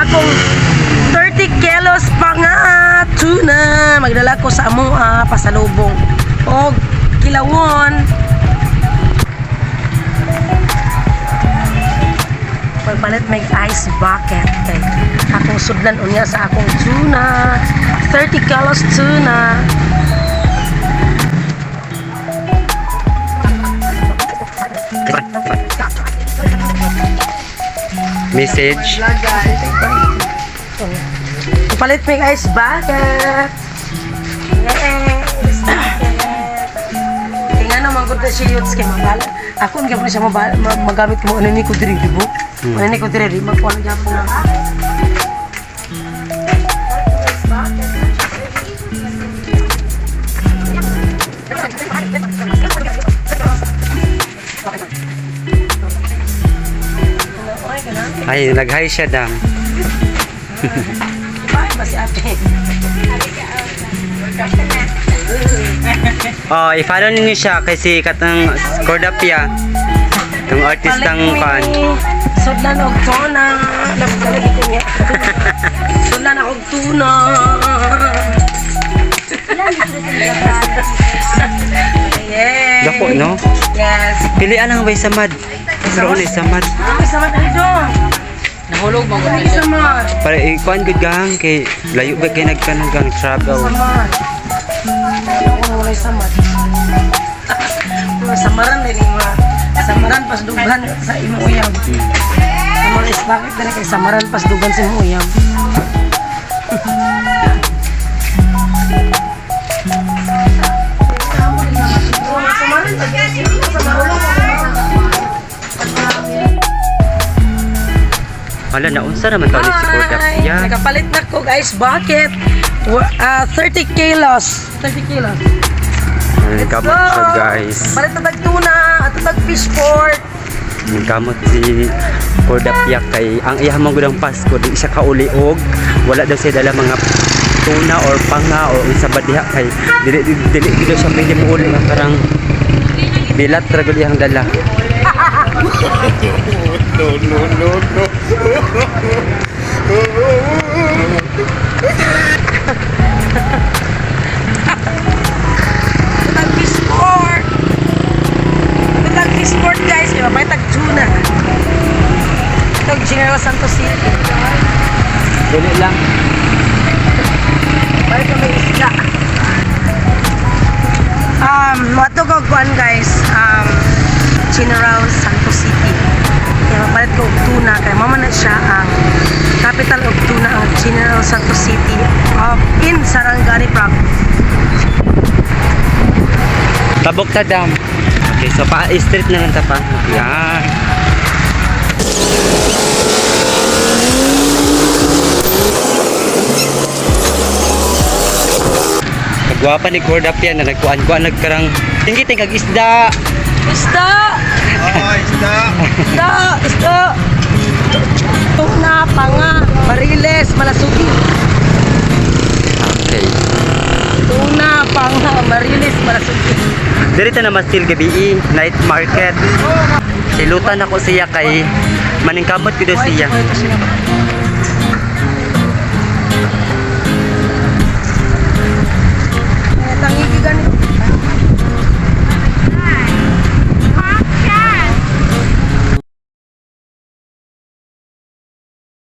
akong 30 kilos pa nga tuna. Magdala ko sa amoa pasalubong. Og kilawon. Pagpalit may ice bucket kay akong sudlan unya sa akong tuna. 30 kilos tuna. Message. Palit may ice bucket. Yes, bucket. Kaya nga naman gud na siya yuts kay mabala. Ako ang gapon siya mabala, magamit ko mo ano ni ko diri, di ba? Ano ni ko diri, di magkuha na gyapon na. Ay, nag-hi siya, dam. Bye ba si ate? Oh, i-follow ninyo siya kasi katang Cordapia. Itong artistang kan. Sudlan og tuna. Lagi ko niya. Sudlan og tuna. Yay! Dako, no? Yes. Pilian lang ba samad? Pero ano samad? Ay, samad ano do? Nahulog mo Ay, samad. Para ikuan gud gang kay layo ba kay nagkanang gang travel. Samad. Ano ko walay samad? Mga samaran din yung mga samaran pasdugan sa imong uyab. Ang mga isbakit na kay samaran pasdugan sa imong uyab. Hala na unsa raman taon ni si Cordapia? Nakapalit na ko guys bucket. 30 kilos. 30 kilos. Nagkamot siya, guys. Palit na tag tuna at tag fish port. Nagkamot si Cordapia kay ang iya man gud ang Pasko di siya kauli og wala daw siya dala mga tuna or panga or unsa ba diha kay dili dili gid daw siya pwede muuli nga parang bilat ra gud iyang dala. No. Tag fish port. Tag fish port guys, kay mapay tag tuna. Tag General Santos City. Dili lang. Balik kami isda. Matugog kuan guys, General Santos City. Kaya mapalit ko og tuna kay mama na siya ang capital of tuna ang General Santos City of in Sarangani province. Tabok ta dam. Okay, so pa street na lang ta pa. Yan. Nagwapa ni Cordapia na nagkuan-kuan nagkarang tinggi tingkag isda. Isda! Oh, isda. Isda! Isda! Tuna, panga, bariles, malasugi. Okay. Tuna, panga, mariles, malasugi. Diri ta na mastil gabi night market. Silutan ako siya kay maningkamot gyud daw siya.